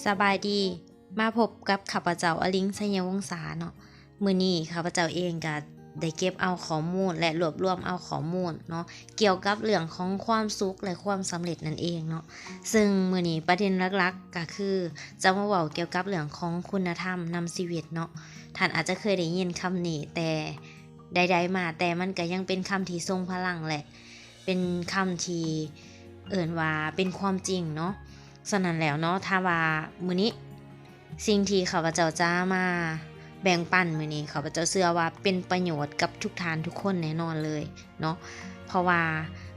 ສະບາຍດີ ມາພົບກັບຂ້າພະເຈົ້າ ອະລິງ ໄຊຍະວົງສາເນາະ. ມື້ນີ້ຂ້າພະເຈົ້າເອງກະໄດ້ເກັບເອົາຂໍ້ມູນ ແລະ ລວບລວມເອົາຂໍ້ມູນເນາະ ກ່ຽວກັບເລື່ອງຂອງຄວາມສຸກ ແລະ ຄວາມສຳເລັດນັ້ນເອງເນາະ. ເຊິ່ງມື້ນີ້ປະເດັນຫຼັກໆ ກະຄືຈະມາເວົ້າກ່ຽວກັບເລື່ອງຂອງຄຸນນະທຳນຳຊີວິດເນາະ. ທ່ານອາດຈະເຄີຍໄດ້ຍິນຄຳນີ້ແຕ່ໃດໆມາ, ແຕ່ມັນກະຍັງເປັນຄຳທີ່ຊົງພະລັງ ແລະ ເປັນຄຳທີ່ເອີ້ນວ່າເປັນຄວາມຈິງເນາະ. ສະນັ້ນແລ້ວເນາະ, ຖ້າວ່າມື້ນີ້ ສິ່ງທີ່ຂ້າພະເຈົ້າຈະມາແບ່ງປັນມື້ນີ້ ຂ້າພະເຈົ້າເຊື່ອວ່າເປັນປະໂຫຍດກັບທຸກທ່ານທຸກຄົນແນ່ນອນເລີຍເນາະ. ເພາະວ່າ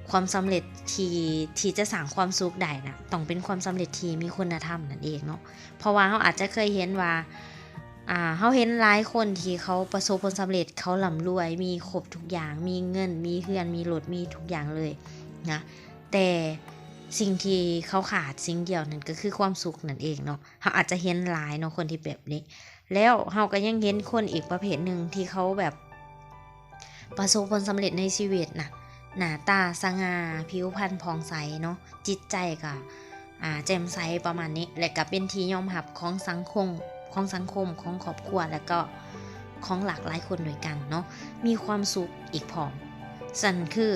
ຄວາມສຳເລັດທີ່ ທີ່ຈະສ້າງຄວາມສຸກໄດ້ນະ ຕ້ອງເປັນຄວາມສຳເລັດທີ່ມີຄຸນນະທຳນັ້ນເອງເນາະ. ເພາະວ່າເຮົາອາດຈະເຄີຍເຫັນວ່າ ອ່າ ເຮົາເຫັນຫຼາຍຄົນທີ່ເຂົາປະສົບຜົນສຳເລັດ, ເຂົາລ່ຳລວຍ, ມີຄົບທຸກຢ່າງ, ມີເງິນ, ມີເຮືອນ, ມີລົດ, ມີທຸກຢ່າງເລີຍນະ, ແຕ່ສິ່ງທີ່ເຂົາຂາດສິ່ງດຽວນັ້ນກໍຄືຄວາມສຸກນັ້ນເອງເນາະ. ເຮົາອາດຈະເຫັນຫຼາຍເນາະ ຄົນທີ່ແບບນີ້. ແລ້ວເຮົາກໍຍັງເຫັນຄົນອີກປະເພດໜຶ່ງທີ່ເຂົາແບບປະສົບຜົນສຳເລັດໃນຊີວິດນະ, ໜ້າຕາສະຫງ່າ, ຜິວພັນຜ່ອງໃສເນາະ, ຈິດໃຈກໍ ອ່າ ແຈ່ມໃສປະມານນີ້ ແລະ ກໍເປັນທີ່ຍອມຮັບຂອງສັງຄົມ ຂອງສັງຄົມ, ຂອງຄອບຄົວ ແລະ ກໍຂອງຫຼາກຫຼາຍຄົນດ້ວຍກັນເນາະ, ມີຄວາມສຸກອີກພ້ອມ. ຊັ້ນຄື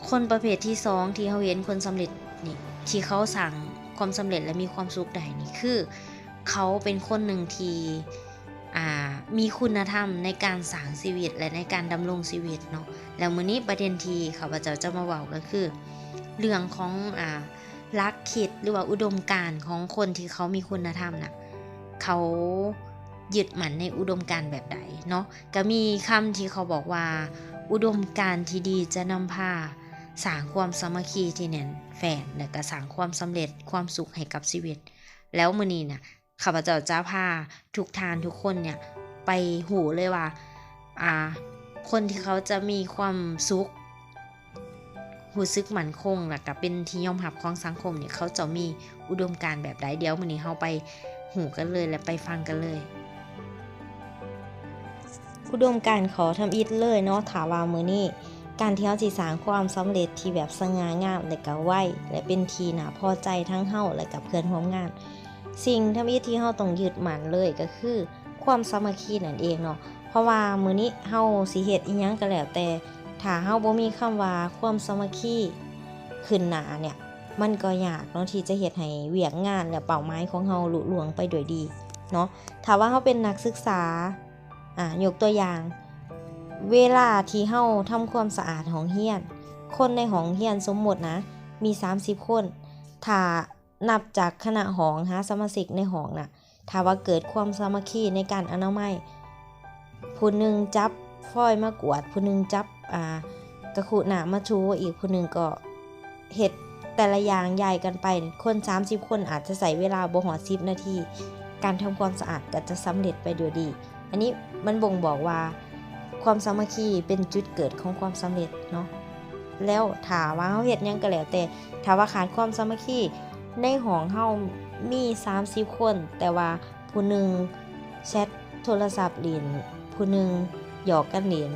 ຄົນປະເພດທີສອງທີ່ເຮົາເຫັນຄົນສຳເລັດນີ້ ທີ່ເຂົາສ້າງຄວາມສຳເລັດ ແລະ ມີຄວາມສຸກໄດ້ນີ້ ຄືເຂົາເປັນຄົນໜຶ່ງທີ່ ອ່າ ມີຄຸນນະທຳໃນການສ້າງຊີວິດ ແລະ ໃນການດຳລົງຊີວິດເນາະ. ແລ້ວມື້ນີ້ປະເດັນທີ່ຂ້າພະເຈົ້າຈະມາເວົ້າກໍຄືເລື່ອງຂອງ ອ່າ ຫຼັກຄິດ ຫຼືວ່າອຸດົມການຂອງຄົນທີ່ເຂົາມີຄຸນນະທຳນະ, ເຂົາຍຶດໝັ້ນໃນອຸດົມການແບບໃດເນາະ. ກໍມີຄຳທີ່ເຂົາບອກວ່າ ອຸດົມການທີ່ດີຈະນຳພາສ້າງຄວາມສາມັກຄີທີ່ແໜ້ນແຟ້ນ ແລະ ກໍສ້າງຄວາມສຳເລັດ, ຄວາມສຸກໃຫ້ກັບຊີວິດ. ແລ້ວມື້ນີ້ນະ ຂ້າພະເຈົ້າຈະພາທຸກທ່ານທຸກຄົນເນຍໄປຮູ້ເລີຍວ່າ ອ່າ ຄົນທີ່ເຂົາຈະມີຄວາມສຸກ, ຮູ້ສຶກໝັ້ນຄົງ ແລ້ວກະເປັນທີ່ຍອມຮັບຂອງສັງຄົມນີ້ ເຂົາເຈົ້າມີອຸດົມການແບບໃດ. ດຽວມື້ນີ້ເຮົາໄປຮູ້ກັນເລີຍ ແລະ ໄປຟັງກັນເລີຍ. ອຸດົມການຂໍ້ທຳອິດເລີຍເນາະ, ຖ້າວ່າມື້ນີ້ ການທີ່ເຮົາຊິສ້າງຄວາມສຳເລັດທີ່ແບບສະຫງ່າງາມ ແລະ ກະໄວ ແລະ ເປັນທີ່ໜ້າພໍໃຈທັງເຮົາ ແລະ ກະເພື່ອນຮ່ວມງານ, ສິ່ງທຳອິດທີ່ເຮົາຕ້ອງຍຶດໝັ້ນເລີຍກໍຄືຄວາມສາມັກຄີນັ້ນເອງເນາະ. ເພາະວ່າມື້ນີ້ເຮົາຊິເຮັດອີ່ຫຍັງກໍແລ້ວແຕ່ ຖ້າເຮົາບໍ່ມີຄຳວ່າຄວາມສາມັກຄີຂຶ້ນໜ້າເນຍ ມັນກໍຍາກເນາະທີ່ຈະເຮັດໃຫ້ວຽກງານ ແລະ ເປົ້າໝາຍຂອງເຮົາລຸລ່ວງໄປດ້ວຍດີເນາະ. ຖ້າວ່າເຮົາເປັນນັກສຶກສາ ອ່າ ຍົກຕົວຢ່າງ ເວລາທີ່ເຮົາທຳຄວາມສະອາດຫ້ອງຮຽນ, ຄົນໃນຫ້ອງຮຽນ ສົມມຸດນະ ມີສາມສິບຄົນ, ຖ້ານັບຈາກຄະນະຫ້ອງຫາສະມາຊິກໃນຫ້ອງນະ, ຖ້າວ່າເກີດຄວາມສາມັກຄີໃນການອະນາໄມ, ຜູ້ໜຶ່ງຈັບຟອຍມາກວາດ, ຜູ້ໜຶ່ງຈັບ ອ່າ ກະຄຸນ້ຳມາຖູ, ອີກຜູ້ໜຶ່ງກໍ ເຮັດແຕ່ລະຢ່າງຢ່າຍກັນໄປ, ຄົນສາມສິບຄົນອາດຈະໃຊ້ເວລາບໍ່ຮອດສິບນາທີ, ການທຳຄວາມສະອາດກໍຈະສຳເລັດໄປດ້ວຍດີ. ອັນນີ້ມັນບົ່ງບອກວ່າຄວາມສາມັກຄີເປັນຈຸດເກີດຂອງຄວາມສຳເລັດເນາະ. ແລ້ວຖ້າວ່າເຮົາເຮັດຫຍັງກໍແລ້ວແຕ່, ຖ້າວ່າຂາດຄວາມສາມັກຄີ, ໃນຫ້ອງເຮົາມີສາມສິບຄົນ, ແຕ່ວ່າ ຜູ້ໜຶ່ງແຊັດໂທລະສັບຫຼິ້ນ, ຜູ້ໜຶ່ງຫຍອກກັນຫຼິ້ນ.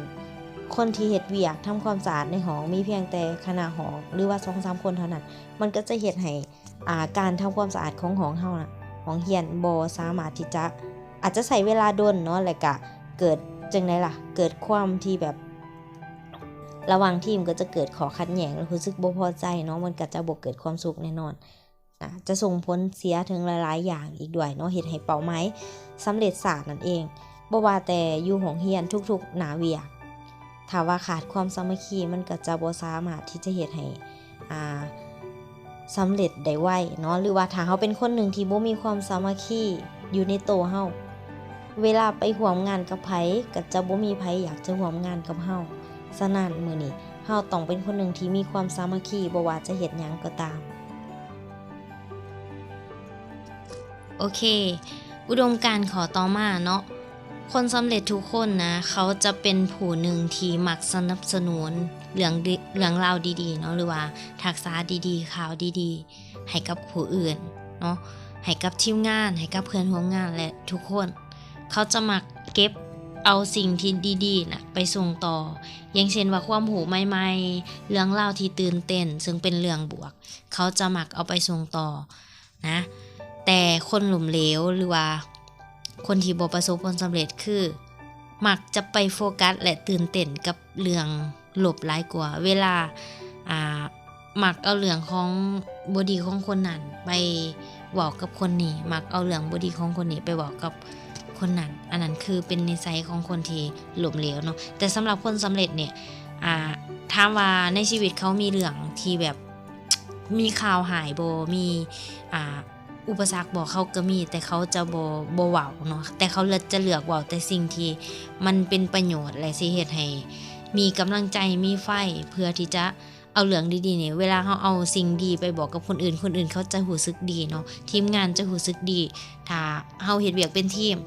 ຄົນທີ່ເຮັດວຽກທຳຄວາມສະອາດໃນຫ້ອງມີພຽງແຕ່ຄະນະຫ້ອງ ຫຼືວ່າສອງສາມຄົນເທົ່ານັ້ນ, ມັນກໍຈະເຮັດໃຫ້ ອ່າ ການທຳຄວາມສະອາດຂອງຫ້ອງເຮົານະ, ຫ້ອງຮຽນບໍ່ສາມາດທີ່ຈະ, ອາດຈະໃຊ້ເວລາດົນເນາະ, ແລະກະເກີດຈັ່ງໃດລະ, ເກີດຄວາມທີ່ແບບ ລະຫວ່າງທີມກໍຈະເກີດຂໍ້ຂັດແຍ່ງ ແລະ ຮູ້ສຶກບໍ່ພໍໃຈເນາະ, ມັນກໍຈະບໍ່ເກີດຄວາມສຸກແນ່ນອນ. ນະ ຈະສົ່ງຜົນເສຍເຖິງຫຼາຍໆຢ່າງອີກດ້ວຍເນາະ, ເຮັດໃຫ້ເປົ້າໝາຍສຳເລັດຊ້ານັ້ນເອງ. ບໍ່ວ່າແຕ່ຢູ່ໂຮງຮຽນ, ທຸກໆໜ້າວຽກ, ຖ້າວ່າຂາດຄວາມສາມັກຄີ, ມັນກໍຈະບໍ່ສາມາດທີ່ຈະເຮັດໃຫ້ ອ່າ ສຳເລັດໄດ້ໄວເນາະ. ຫຼືວ່າຖ້າເຮົາເປັນຄົນໜຶ່ງທີ່ບໍ່ມີຄວາມສາມັກຄີຢູ່ໃນໂຕເຮົາ, ເວລາໄປຮ່ວມງານກັບໃຜ, ກໍຈະບໍ່ມີໃຜຢາກຈະຮ່ວມງານກັບເຮົາ. ສະນັ້ນ, ມື້ນີ້ເຮົາຕ້ອງເປັນຄົນໜຶ່ງທີ່ມີຄວາມສາມັກຄີ, ບໍ່ວ່າຈະເຮັດຫຍັງກໍຕາມ. ໂອເຄ, ອຸດົມການຂໍ້ຕໍ່ມາເນາະ, ຄົນສຳເລັດທຸກຄົນນະ, ເຂົາຈະເປັນຜູ້ໜຶ່ງທີ່ມັກສະໜັບສະໜູນເລື່ອງດີ, ເລື່ອງລາວດີໆເນາະ, ຫຼືວ່າທັກສະດີໆ, ຂ່າວດີໆ ໃຫ້ກັບຜູ້ອື່ນເນາະ, ໃຫ້ກັບທີມງານ, ໃຫ້ກັບເພື່ອນຮ່ວມງານ ແລະ ທຸກຄົນ. ເຂົາຈະມັກເກັບເອົາສິ່ງທີ່ດີໆນະໄປສົ່ງຕໍ່, ຢ່າງເຊັ່ນວ່າຄວາມຮູ້ໃໝ່ໆ, ເລື່ອງລາວທີ່ຕື່ນເຕັ້ນ, ເຊິ່ງເປັນເລື່ອງບວກ, ເຂົາຈະມັກເອົາໄປສົ່ງຕໍ່ນະ. ແຕ່ຄົນລົ້ມເຫຼວ ຫຼືວ່າຄົນທີ່ບໍ່ປະສົບຜົນສຳເລັດ ຄືມັກຈະໄປໂຟກັສ ແລະ ຕື່ນເຕັ້ນກັບເລື່ອງລົບຫຼາຍກວ່າ ເວລາ ອ່າ ມັກເອົາເລື່ອງຂອງບໍ່ດີຂອງຄົນນັ້ນໄປເວົ້າກັບຄົນນີ້ ມັກເອົາເລື່ອງບໍ່ດີຂອງຄົນນີ້ໄປເວົ້າກັບຄົນນັ້ນ. ອັນນັ້ນຄືເປັນນິໄສຂອງຄົນທີ່ລົ້ມເຫຼວເນາະ. ແຕ່ສຳລັບຄົນສຳເລັດນີ້ ອ່າ ຖາມວ່າໃນຊີວິດເຂົາມີເລື່ອງທີ່ແບບ ມີຂ່າວຮ້າຍບໍ່ ມີ ອ່າ ອຸປະສັກບໍ່ ເຂົາກໍມີ ແຕ່ເຂົາຈະບໍ່ ບໍ່ເວົ້າເນາະ ແຕ່ເຂົາເລືອກ ຈະເລືອກເວົ້າແຕ່ສິ່ງທີ່ມັນເປັນປະໂຫຍດ ແລະ ຊິເຮັດໃຫ້ມີກຳລັງໃຈ ມີໄຟ ເພື່ອທີ່ຈະເອົາເລື່ອງດີໆນີ້ ເວລາເຮົາເອົາສິ່ງດີໄປບອກກັບຄົນອື່ນ ຄົນອື່ນເຂົາຈະຮູ້ສຶກດີເນາະ ທີມງານຈະຮູ້ສຶກດີ ຖ້າເຮົາເຮັດວຽກເປັນທີມ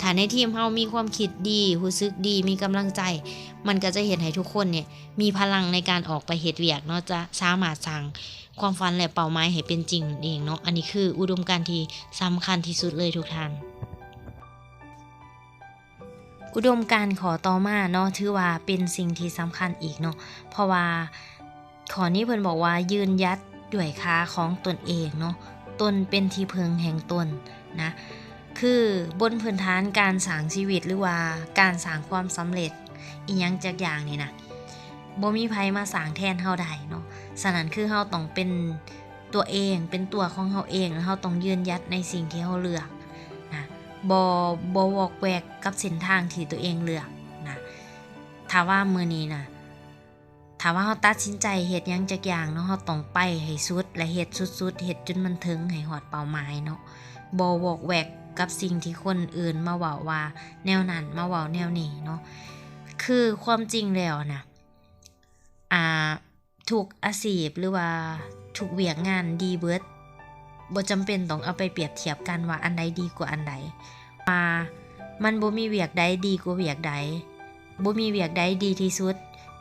ຖ້າໃນທີມເຮົາມີຄວາມຄິດດີ ຮູ້ສຶກດີ ມີກຳລັງໃຈ ມັນກໍຈະເຮັດໃຫ້ທຸກຄົນນີ້ ມີພະລັງໃນການອອກໄປເຮັດວຽກເນາະ ຈະສາມາດສ້າງຄວາມຝັນ ແລະ ເປົ້າໝາຍໃຫ້ເປັນຈິງນັ້ນເອງເນາະ. ອັນນີ້ຄືອຸດົມການທີ່ສຳຄັນທີ່ສຸດເລີຍທຸກທ່ານ. ອຸດົມການຂໍ້ຕໍ່ມາເນາະ ຖືວ່າເປັນສິ່ງທີ່ສຳຄັນອີກເນາະ ເພາະວ່າຂໍ້ນີ້ເພິ່ນບອກວ່າ ຢືນຢັດດ້ວຍຂາຂອງຕົນເອງເນາະ ຕົນເປັນທີ່ເພິ່ງແຫ່ງຕົນນະ. ຄືບົນພື້ນຖານການສ້າງຊີວິດ ຫຼືວ່າການສ້າງຄວາມສຳເລັດອີ່ຫຍັງຈັກຢ່າງນີ້ນະ ບໍ່ມີໃຜມາສ້າງແທນເຮົາໄດ້ເນາະ. ສະນັ້ນຄືເຮົາຕ້ອງເປັນຕົວເອງ ເປັນຕົວຂອງເຮົາເອງ ແລະ ເຮົາຕ້ອງຢືນຢັດໃນສິ່ງທີ່ເຮົາເລືອກນະ ບໍ່ ບໍ່ວອກແວກກັບເສັ້ນທາງທີ່ຕົວເອງເລືອກນະ. ຖ້າວ່າມື້ນີ້ນະ ຖ້າວ່າເຮົາຕັດສິນໃຈເຮັດຫຍັງຈັກຢ່າງເນາະ ເຮົາຕ້ອງໄປໃຫ້ສຸດ ແລະ ເຮັດສຸດໆ ເຮັດຈົນມັນເຖິງໃຫ້ຮອດເປົ້າໝາຍເນາະ ບໍ່ວອກແວກກັບສິ່ງທີ່ຄົນອື່ນມາເວົ້າວ່າແນວນັ້ນ ມາເວົ້າແນວນີ້ເນາະ. ຄືຄວາມຈິງແລ້ວນະ ອ່າ ທຸກອາຊີບ ຫຼືວ່າທຸກວຽກງານດີເບິດ ບໍ່ຈຳເປັນຕ້ອງເອົາໄປປຽບທຽບກັນວ່າອັນໃດດີກວ່າອັນໃດ ວ່າມັນບໍ່ມີວຽກໃດດີກວ່າວຽກໃດ ບໍ່ມີວຽກໃດດີທີ່ສຸດ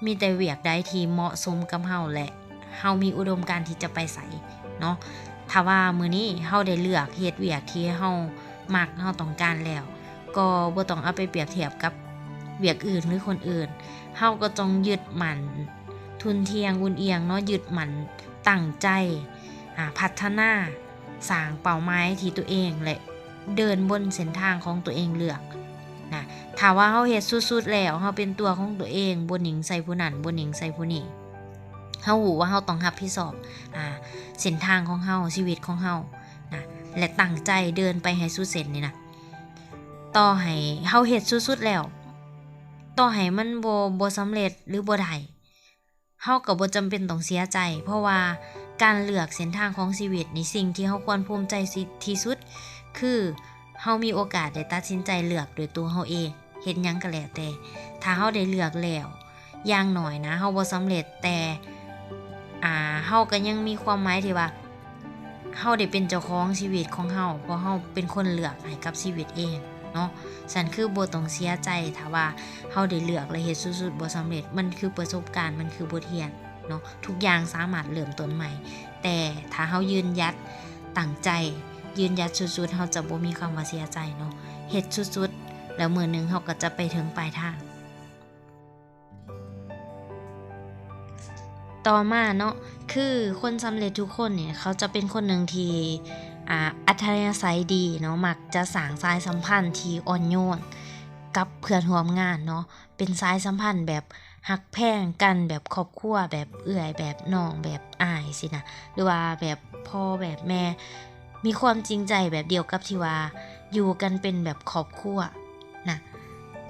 ມີແຕ່ວຽກໃດທີ່ເໝາະສົມກັບເຮົາ ແລະ ເຮົາມີອຸດົມການທີ່ຈະໄປໃສເນາະ. ຖ້າວ່າມື້ນີ້ເຮົາໄດ້ເລືອກເຮັດວຽກທີ່ເຮົາມັກ ເຮົາຕ້ອງການແລ້ວ ກໍບໍ່ຕ້ອງເອົາໄປປຽບທຽບກັບວຽກອື່ນ ຫຼື ຄົນອື່ນ. ເຮົາກໍຕ້ອງຍຶດໝັ້ນ ທຸ່ນທ່ຽງອຸ່ນອຽງເນາະ ຍຶດໝັ້ນ ຕັ້ງໃຈ ອາ ພັດທະນາ ສ້າງເປົ້າໝາຍທີ່ຕົວເອງ ແລະ ເດີນບົນເສັ້ນທາງຂອງຕົວເອງເລືອກນະ. ຖ້າວ່າເຮົາເຮັດສຸດໆແລ້ວ ເຮົາເປັນຕົວຂອງຕົວເອງ ບໍ່ໜິງໃສ່ຜູ້ນັ້ນ ບໍ່ໜິງໃສ່ຜູ້ນີ້ ເຮົາຮູ້ວ່າເຮົາຕ້ອງຮັບຜິດຊອບ ອາ ເສັ້ນທາງຂອງເຮົາ ຊີວິດຂອງເຮົານະ ແລະ ຕັ້ງໃຈເດີນໄປໃຫ້ສຸດເສັ້ນນີ້ນະ. ຕໍ່ໃຫ້ເຮົາເຮັດສຸດໆແລ້ວ ຕໍ່ໃຫ້ມັນບໍ່ ບໍ່ສຳເລັດ ຫຼື ບໍ່ໄດ້ ເຮົາກໍບໍ່ຈຳເປັນຕ້ອງເສຍໃຈ ເພາະວ່າການເລືອກເສັ້ນທາງຂອງຊີວິດນີ້ ສິ່ງທີ່ເຮົາຄວນພູມໃຈທີ່ ທີ່ສຸດ ຄືເຮົາມີໂອກາດໄດ້ຕັດສິນໃຈເລືອກໂດຍຕົວເຮົາເອງ ເຮັດຫຍັງກໍແລ້ວແຕ່ ຖ້າເຮົາໄດ້ເລືອກແລ້ວ ຢ່າງໜ້ອຍນະ ເຮົາບໍ່ສຳເລັດ ແຕ່ ອ່າ ເຮົາກໍຍັງມີຄວາມໝາຍທີ່ວ່າ ເຮົາໄດ້ເປັນເຈົ້າຂອງຊີວິດຂອງເຮົາ ເພາະເຮົາເປັນຄົນເລືອກໃຫ້ກັບຊີວິດເອງເນາະ. ຊັ້ນຄືບໍ່ຕ້ອງເສຍໃຈ ຖ້າວ່າເຮົາໄດ້ເລືອກ ແລະ ເຮັດສຸດໆບໍ່ສຳເລັດ ມັນຄືປະສົບການ ມັນຄືບົດຮຽນເນາະ. ທຸກຢ່າງສາມາດເລີ່ມຕົ້ນໃໝ່ ແຕ່ຖ້າເຮົາຢືນຢັດ ຕັ້ງໃຈ ຢືນຢັດສຸດໆ ເຮົາຈະບໍ່ມີຄຳວ່າເສຍໃຈເນາະ. ເຮັດສຸດໆ ແລ້ວມື້ໜຶ່ງເຮົາກໍຈະໄປເຖິງປາຍທາງ. ຕໍ່ມາເນາະ ຄືຄົນສຳເລັດທຸກຄົນນີ້ ເຂົາຈະເປັນຄົນໜຶ່ງທີ່ ອ່າ ອັດທະຍາໄສດີເນາະ ມັກຈະສ້າງສາຍສຳພັນທີ່ອ່ອນໂຍນກັບເພື່ອນຮ່ວມງານເນາະ ເປັນສາຍສຳພັນແບບຮັກແພງກັນ ແບບຄອບຄົວ ແບບເອື້ອຍ ແບບນ້ອງ ແບບອ້າຍຊີ້ນະ ຫຼືວ່າແບບພໍ່ແບບແມ່ ມີຄວາມຈິງໃຈແບບດຽວກັບທີ່ວ່າຢູ່ກັນເປັນແບບຄອບຄົວນະ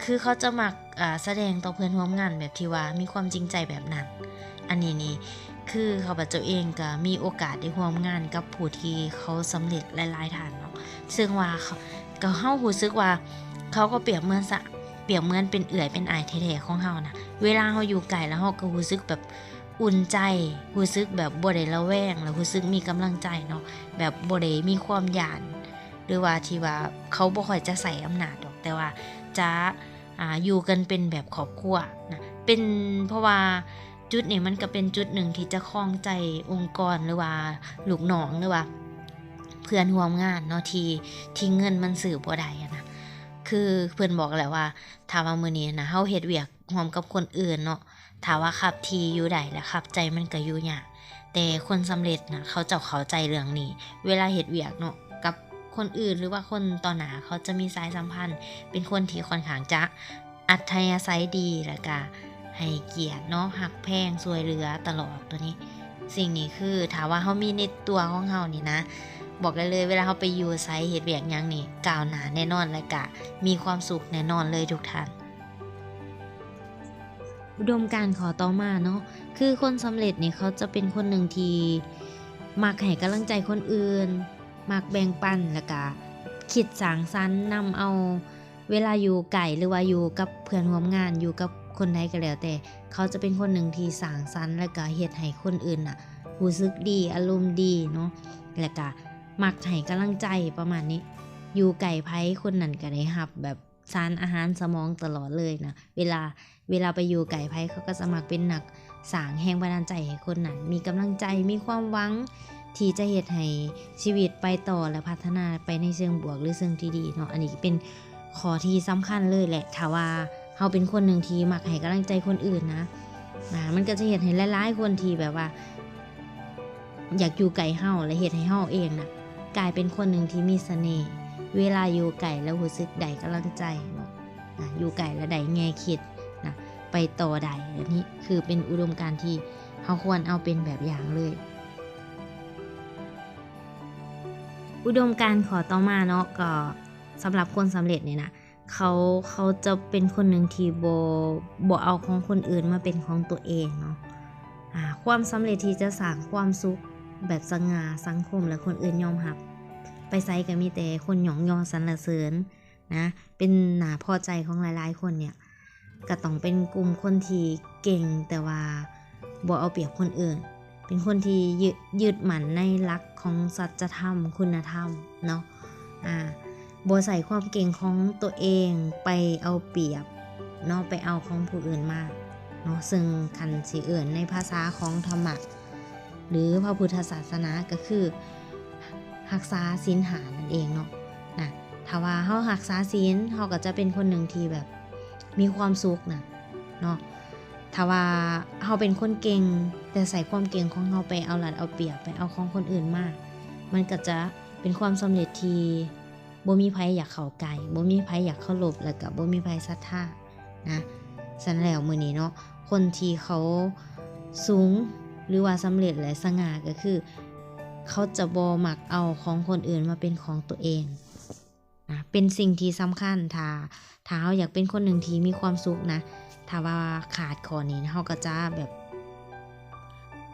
ຄືເຂົາຈະມັກ ອ່າ ສະແດງຕໍ່ເພື່ອນຮ່ວມງານແບບທີ່ວ່າມີຄວາມຈິງໃຈແບບນັ້ນ. ອັນນີ້ນີ້ ຄືຂ້າພະເຈົ້າເອງກໍມີໂອກາດໄດ້ຮ່ວມງານກັບຜູ້ທີ່ເຂົາສຳເລັດຫຼາຍໆທ່ານເນາະ ເຊິ່ງວ່າເຂົາ ກໍເຮົາຮູ້ສຶກວ່າເຂົາກໍປຽບເໝືອນສະ ປຽບເໝືອນເປັນເອື້ອຍເປັນອ້າຍແທ້ໆຂອງເຮົານະ. ເວລາເຮົາຢູ່ໃກ້ແລ້ວເຮົາກໍຮູ້ສຶກແບບ ອຸ່ນໃຈ ຮູ້ສຶກແບບບໍ່ໄດ້ລະແວງ ແລ້ວຮູ້ສຶກມີກຳລັງໃຈເນາະ ແບບບໍ່ໄດ້ມີຄວາມຢ້ານ ຫຼືວ່າທີ່ວ່າເຂົາບໍ່ຄ່ອຍຈະໃຊ້ອຳນາດດອກ ແຕ່ວ່າຈະ ອ່າ ຢູ່ກັນເປັນແບບຄອບຄົວນະ ເປັນ ເພາະວ່າຈຸດນີ້ມັນກໍເປັນຈຸດໜຶ່ງທີ່ຈະຄອງໃຈອົງກອນ ຫຼືວ່າລູກນ້ອງ ຫຼືວ່າເພື່ອນຮ່ວມງານເນາະ ທີ່ ທີ່ເງິນມັນຊື້ບໍ່ໄດ້ຫັ້ນນະ. ຄືເພິ່ນບອກແລ້ວວ່າ ຖ້າວ່າມື້ນີ້ນະ ເຮົາເຮັດວຽກຮ່ວມກັບຄົນອື່ນເນາະ ຖ້າວ່າຂັບທີ່ຢູ່ໄດ້ ແລະ ຂັບໃຈມັນກໍຢູ່ຍາກ. ແຕ່ຄົນສຳເລັດນະ ເຂົາເຈົ້າເຂົ້າໃຈເລື່ອງນີ້ ເວລາເຮັດວຽກເນາະ ກັບ ຄົນອື່ນ ຫຼືວ່າຄົນຕໍ່ໜ້າ ເຂົາຈະມີສາຍສຳພັນ ເປັນຄົນທີ່ຂ້ອນຂ້າງຈະອັດທະຍາໄສດີ ແລ້ວກະໃຫ້ກຽດເນາະ ຮັກແພງ ຊ່ວຍເຫຼືອຕະຫຼອດໂຕນີ້. ສິ່ງນີ້ຄືຖ້າວ່າເຮົາມີໃນຕົວຂອງເຮົານີ້ນະ ບອກໄດ້ເລີຍ ເວລາເຮົາໄປຢູ່ໃສ ເຮັດວຽກຫຍັງນີ້ ກ້າວໜ້າແນ່ນອນ ແລ້ວກະມີຄວາມສຸກແນ່ນອນເລີຍທຸກທ່ານ. ອຸດົມການຂໍ້ຕໍ່ມາເນາະ ຄືຄົນສຳເລັດນີ້ ເຂົາຈະເປັນຄົນໜຶ່ງທີ່ມັກໃຫ້ກຳລັງໃຈຄົນອື່ນ, ມັກແບ່ງປັນ ແລ້ວກະຄິດສ້າງສັນ ນຳເອົາເວລາຢູ່ໃກ້ ຫຼືວ່າຢູ່ກັບເພື່ອນຮ່ວມງານ ຢູ່ກັບຄົນໃດກໍແລ້ວແຕ່ ເຂົາຈະເປັນຄົນໜຶ່ງທີ່ສ້າງສັນ ແລ້ວກະເຮັດໃຫ້ຄົນອື່ນນະຮູ້ສຶກດີ ອາລົມດີເນາະ ແລ້ວກະມັກໃຫ້ກຳລັງໃຈປະມານນີ້. ຢູ່ໃກ້ໃຜຄົນນັ້ນກະໄດ້ຮັບແບບ ສານອາຫານສະໝອງຕະຫຼອດເລີຍນະ. ເວລາ ເວລາໄປຢູ່ໃກ້ໃຜ ເຂົາກໍສາມາດເປັນນັກສ້າງແຮງບັນດານໃຈໃຫ້ຄົນນັ້ນມີກຳລັງໃຈ ມີຄວາມຫວັງທີ່ຈະເຮັດໃຫ້ຊີວິດໄປຕໍ່ ແລະ ພັດທະນາໄປໃນເຊີງບວກ ຫຼື ເຊີງທີ່ດີເນາະ. ອັນນີ້ເປັນຂໍ້ທີ່ສຳຄັນເລີຍແຫຼະ ຖ້າວ່າເຮົາເປັນຄົນໜຶ່ງທີ່ມັກໃຫ້ກຳລັງໃຈຄົນອື່ນນະ ອາ ມັນກໍຈະເຮັດໃຫ້ຫຼາຍໆຄົນທີ່ແບບວ່າ ຢາກຢູ່ໃກ້ເຮົາ ແລະ ເຮັດໃຫ້ເຮົາເອງນະ ກາຍເປັນຄົນໜຶ່ງທີ່ມີສະເໜ່ ເວລາຢູ່ໃກ້ແລ້ວຮູ້ສຶກໄດ້ກຳລັງໃຈເນາະ ນະ ຢູ່ໃກ້ແລ້ວໄດ້ແງ່ຄິດນະ ໄປຕໍ່ໄດ້. ແບບນີ້ຄືເປັນອຸດົມການທີ່ເຮົາຄວນເອົາເປັນແບບຢ່າງເລີຍ. ອຸດົມການຂໍ້ຕໍ່ມາເນາະ ກໍສຳລັບຄົນສຳເລັດນີ້ນະ ເຂົາ ເຂົາຈະເປັນຄົນໜຶ່ງທີ່ບໍ່ ບໍ່ເອົາຂອງຄົນອື່ນມາເປັນຂອງຕົວເອງເນາະ. ອາ ຄວາມສຳເລັດທີ່ຈະສ້າງຄວາມສຸກແບບສະຫງ່າ ສັງຄົມ ແລະ ຄົນອື່ນຍອມຮັບ ໄປໃສກໍມີແຕ່ຄົນຍ້ອງຍໍສັນລະເສີນນະ ເປັນໜ້າພໍໃຈຂອງຫຼາຍໆຄົນເນີ້ຍ ກໍຕ້ອງເປັນກຸ່ມຄົນທີ່ເກັ່ງ ແຕ່ວ່າບໍ່ເອົາປຽບຄົນອື່ນ. ເປັນຄົນທີ່ຍຶດ ຍຶດໝັ້ນໃນຫຼັກຂອງສັດຈະທຳ ຄຸນນະທຳເນາະ ອາ ບໍ່ໃຊ້ຄວາມເກັ່ງຂອງຕົວເອງໄປເອົາປຽບເນາະ ໄປເອົາຂອງຜູ້ອື່ນມາເນາະ. ເຊິ່ງຄັນຊິເອີ້ນໃນພາສາຂອງທຳມະ ຫຼື ພະພຸດທະສາສະໜາ ກໍຄືຮັກສາສິນຫ້ານັ້ນເອງເນາະ ນະ. ຖ້າວ່າເຮົາຮັກສາສິນ ເຮົາກໍຈະເປັນຄົນໜຶ່ງທີ່ແບບມີຄວາມສຸກນະ ເນາະ. ຖ້າວ່າເຮົາເປັນຄົນເກັ່ງ ແຕ່ໃຊ້ຄວາມເກັ່ງຂອງເຮົາໄປເອົາລັດເອົາປຽບ ໄປເອົາຂອງຄົນອື່ນມາ ມັນກໍຈະເປັນຄວາມສຳເລັດທີ່ບໍ່ມີໃຜຢາກເຂົ້າໃກ້ ບໍ່ມີໃຜຢາກເຄົາລົບ ແລ້ວກໍບໍ່ມີໃຜສັດທານະ. ສະນັ້ນແລ້ວມື້ນີ້ເນາະ ຄົນທີ່ເຂົາສູງ ຫຼືວ່າສຳເລັດ ແລະ ສະຫງ່າ ກໍຄືເຂົາຈະບໍ່ມັກເອົາຂອງຄົນອື່ນມາເປັນຂອງຕົວເອງ. ນະ ເປັນສິ່ງທີ່ສຳຄັນ ຖ້າ ຖ້າເຮົາຢາກເປັນຄົນໜຶ່ງທີ່ມີຄວາມສຸກນະ ຖ້າວ່າຂາດຂໍ້ນີ້ ເຮົາກໍຈະແບບ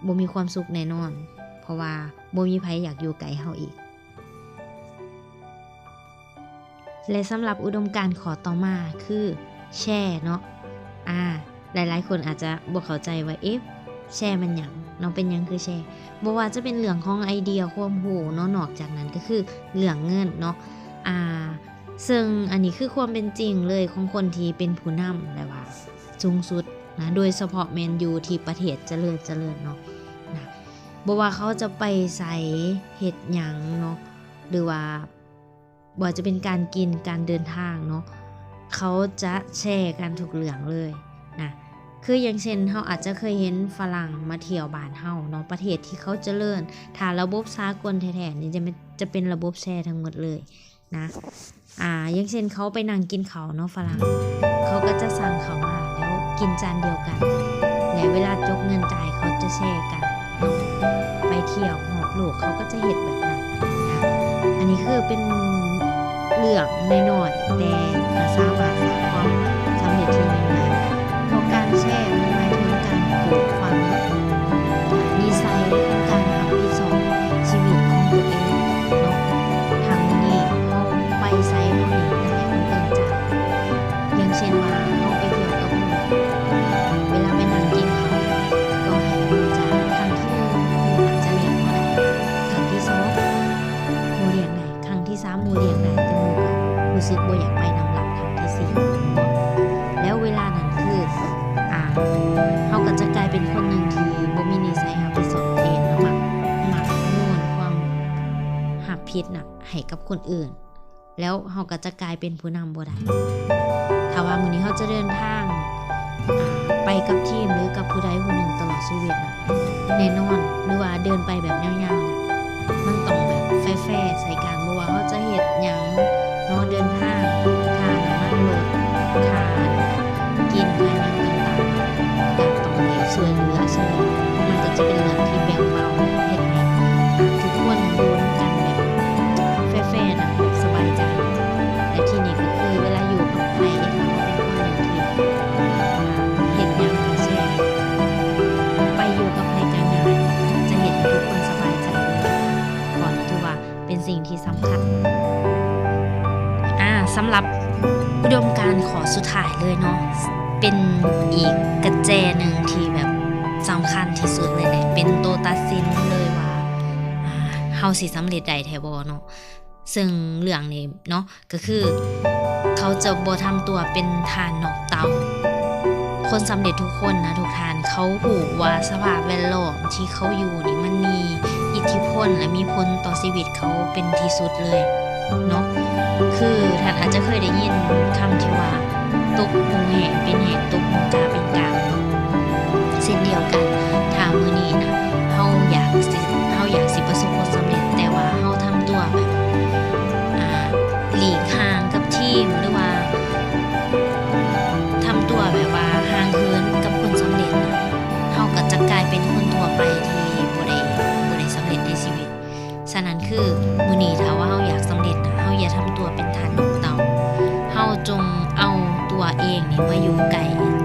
ບໍ່ມີຄວາມສຸກແນ່ນອນ ເພາະວ່າບໍ່ມີໃຜຢາກຢູ່ໃກ້ເຮົາອີກ. ແລະ ສຳລັບອຸດົມການຂໍ້ຕໍ່ມາຄືແຊເນາະ ອາ ຫຼາຍໆຄົນອາດຈະບໍ່ເຂົ້າໃຈວ່າ ເອະ ແຊແມ່ນຫຍັງເນາະ ເປັນຫຍັງຄືແຊ? ບໍ່ວ່າຈະເປັນເລື່ອງຂອງໄອເດຍ ຄວາມຮູ້ເນາະ ນອກຈາກນັ້ນກໍຄືເລື່ອງເງິນເນາະ ອາ ເຊິ່ງອັນນີ້ຄືຄວາມເປັນຈິງເລີຍຂອງຄົນທີ່ເປັນຜູ້ນຳ ແລະວ່າສູງສຸດນະ ໂດຍສະເພາະແມ່ນຢູ່ທີ່ປະເທດຈະເລີນ ຈະເລີນເນາະ ນະ ບໍ່ວ່າເຂົາຈະໄປໃສ ເຮັດຫຍັງເນາະ ຫຼືວ່າ ບໍ່ວ່າຈະເປັນການກິນ ການເດີນທາງເນາະ ເຂົາຈະແຊກັນທຸກເລື່ອງເລີຍນະ. ຄືຢ່າງເຊັ່ນ ເຮົາອາດຈະເຄີຍເຫັນຝຣັ່ງມາທ່ຽວບ້ານເຮົາເນາະ ປະເທດທີ່ເຂົາຈະເລີນ ຖ້າລະບົບສາກົນແທ້ໆນີ້ ຈະເປັນ ຈະເປັນລະບົບແຊທັງໝົດເລີຍນະ. ອາ ຢ່າງເຊັ່ນ ເຂົາໄປນັ່ງກິນເຂົ້າເນາະ ຝຣັ່ງ ເຂົາກໍຈະສັ່ງເຂົ້າມາ ແລ້ວກິນຈານດຽວກັນ ແລະ ເວລາຈົບເງິນຈ່າຍ ເຂົາຈະແຊກັນ. ໄປທ່ຽວຮອບໂລກ ເຂົາກໍຈະເຮັດແບບນັ້ນນະ. ອັນນີ້ຄືເປັນເລື່ອງນ້ອຍໆ ແຕ່ກໍສາມາດສ້າງຄວາມສຳເລັດທີ່ຍິ່ງໃຫຍ່ໄດ້ ເພາະການແຊມັນໝາຍເຖິງການປູກຝັງນິໄສຂອງການຮັບຜິດຊອບຊີວິດຂອງຕົວເອງເນາະ. ຖ້າມື້ນີ້ເຮົາໄປໃສ ເຮົາຍັງແຕ່ໃຫ້ຄົນອື່ນຈ່າຍ ຢ່າງເຊັ່ນວ່າ ເຮົາໄປທ່ຽວກັບໝູ່ ເວລາໄປນັ່ງກິນເຂົ້າ ກໍໃຫ້ໝູ່ຈ່າຍ. ຄັ້ງທີໜຶ່ງ ໝູ່ອາດຈະລ້ຽງບໍ່ໄດ້, ຄັ້ງທີສອງ ໝູ່ລ້ຽງໄດ້, ຄັ້ງທີສາມ ໝູ່ລ້ຽງໄດ້ ແຕ່ໝູ່ກໍຮູ້ສຶກບໍ່ຢາກໄປນຳລະ. ຄັ້ງທີສີ່ ແລ້ວເວລານັ້ນຄື ອາ ເຮົາກໍຈະກາຍເປັນຄົນໜຶ່ງທີ່ບໍ່ມີນິໄສຮັບຜິດຊອບຕົວເອງ ແລ້ວມັກ ມັກໂຍນຄວາມຮັບຜິດນະໃຫ້ກັບຄົນອື່ນ. ແລ້ວເຮົາກໍຈະກາຍເປັນຜູ້ນຳບໍ່ໄດ້. ຖ້າວ່າມື້ນີ້ເຮົາຈະເດີນທາງ ອາ ໄປກັບທີມ ຫຼື ກັບຜູ້ໃດຜູ້ໜຶ່ງຕະຫຼອດຊີວິດນະ ແນ່ນອນ ຫຼືວ່າເດີນໄປແບບຍາວໆນະ ມັນຕ້ອງແບບແຟໆໃສ່ກັນ ບໍ່ວ່າເຮົາຈະເຮັດ ສຳລັບອຸດົມການຂໍ້ສຸດທ້າຍເລີຍເນາະ ເປັນອີກກະແຈໜຶ່ງທີ່ແບບສຳຄັນທີ່ສຸດເລີຍແຫຼະ ເປັນໂຕຕັດສິນເລີຍວ່າ ອ່າ ເຮົາຊິສຳເລັດໄດ້ແທ້ບໍ່ເນາະ. ເຊິ່ງເລື່ອງນີ້ເນາະ ກໍຄືເຂົາຈະບໍ່ທຳຕົວເປັນທ່ານນອກເຕົາ. ຄົນສຳເລັດທຸກຄົນນະ ທຸກທ່ານ ເຂົາຮູ້ວ່າສະພາບແວດລ້ອມທີ່ເຂົາຢູ່ນີ້ ມັນມີອິດທິພົນ ແລະ ມີຜົນຕໍ່ຊີວິດເຂົາເປັນທີ່ສຸດເລີຍເນາະ. ຄືທ່ານອາດຈະເຄີຍໄດ້ຍິນຄຳທີ່ວ່າ ຕົກຮຸ່ງແຮງເປັນແຮງ ຕົກຮຸ່ງກາເປັນກາງເນາະ. ເຊັ່ນດຽວກັນ ຖ້າມື້ນີ້ນະ ເຮົາຢາກຊິ ເຮົາຢາກຊິປະສົບຜົນສຳເລັດ ແຕ່ວ່າເຮົາທຳຕົວແບບ ອ່າ ຫຼີກຫ່າງກັບທີມ ຫຼືວ່າທຳຕົວແບບວ່າຫ່າງເຫີນກັບຄົນສຳເລັດນະ ເຮົາກໍຈະກາຍເປັນຄົນທົ່ວໄປທີ່ບໍ່ໄດ້ ບໍ່ໄດ້ສຳເລັດໃນຊີວິດ. ສະນັ້ນຄື ມື້ນີ້ຖ້າວ່າເຮົາຢາກສຳເລັດນະ ເຮົາຢ່າທຳຕົວເປັນທ່ານນອກເຕົາ. ເຮົາຈົ່ງເອົາຕົວເອງນີ້ມາຢູ່ໃກ້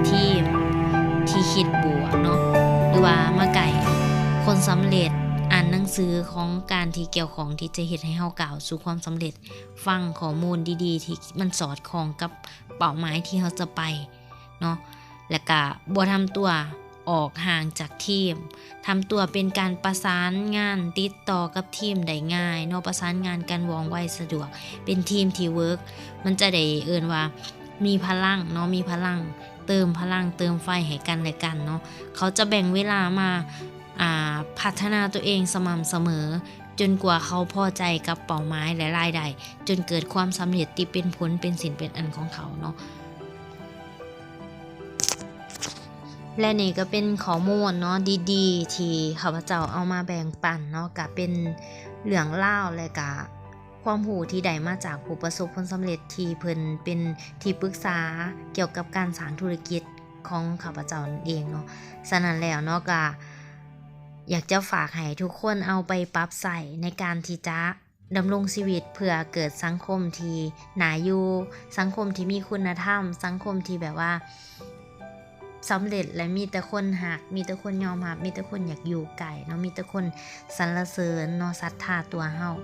ທີມທີ່ຄິດບວກເນາະ ຫຼືວ່າມາໃກ້ຄົນສຳເລັດ, ອ່ານໜັງສືຂອງການທີ່ກ່ຽວຂ້ອງທີ່ຈະເຮັດໃຫ້ເຮົາກ້າວສູ່ຄວາມສຳເລັດ, ຟັງຂໍ້ມູນດີໆທີ່ມັນສອດຄ່ອງກັບເປົ້າໝາຍທີ່ເຮົາຈະໄປເນາະ ແລະກະບໍ່ທຳຕົວ ອອກຫ່າງຈາກທີມ, ທຳຕົວເປັນການປະສານງານຕິດຕໍ່ກັບທີມໄດ້ງ່າຍເນາະ, ປະສານງານກັນວ່ອງໄວສະດວກ, ເປັນທີມທີ່ເວີກ, ມັນຈະໄດ້ເອີ້ນວ່າມີພະລັງເນາະ, ມີພະລັງ, ເຕີມພະລັງ, ເຕີມໄຟໃຫ້ກັນແລະກັນເນາະ. ເຂົາຈະແບ່ງເວລາມາ ອ່າ ພັດທະນາຕົວເອງສະໝ່ຳສະເໝີ ຈົນກວ່າເຂົາພໍໃຈກັບເປົ້າໝາຍ ແລະ ລາຍໄດ້, ຈົນເກີດຄວາມສຳເລັດທີ່ເປັນຜົນເປັນສິນເປັນອັນຂອງເຂົາເນາະ. ແລະນີ້ກໍເປັນຂໍ້ມູນເນາະ ດີໆ ທີ່ຂ້າພະເຈົ້າເອົາມາແບ່ງປັນເນາະ, ກະເປັນເລື່ອງລາວ ແລະກະຄວາມຮູ້ທີ່ໄດ້ມາຈາກຜູ້ປະສົບຜົນສຳເລັດ ທີ່ເພິ່ນເປັນທີ່ປຶກສາກ່ຽວກັບການສ້າງທຸລະກິດຂອງຂ້າພະເຈົ້ານັ້ນເອງເນາະ. ສະນັ້ນແລ້ວເນາະ ກະຢາກຈະຝາກໃຫ້ທຸກຄົນເອົາໄປປັບໃຊ້ໃນການທີ່ຈະ ດຳລົງຊີວິດເພື່ອເກີດສັງຄົມທີ່ໜ້າຢູ່, ສັງຄົມທີ່ມີຄຸນນະທຳ, ສັງຄົມທີ່ແບບວ່າສຳເລັດ ແລະ ມີແຕ່ຄົນຮັກ, ມີແຕ່ຄົນຍອມຮັບ, ມີແຕ່ຄົນຢາກຢູ່ໃກ້ເນາະ, ມີແຕ່ຄົນສັນລະເສີນເນາະ, ສັດທາຕົວເຮົາ.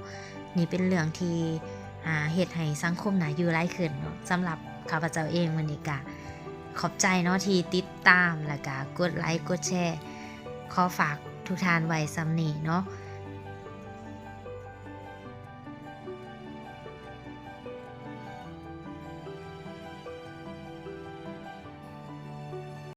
ນີ້ເປັນເລື່ອງທີ່ ອ່າ ເຮັດໃຫ້ສັງຄົມໜ້າຢູ່ຫຼາຍຂຶ້ນເນາະ. ສຳລັບຂ້າພະເຈົ້າເອງ ມື້ນີ້ກະຂອບໃຈເນາະທີ່ຕິດຕາມ ແລະ ກະກົດໄລກົດແຊ. ຂໍຝາກທຸກທ່ານໄວ້ສ່ຳນີ້ເນາະ.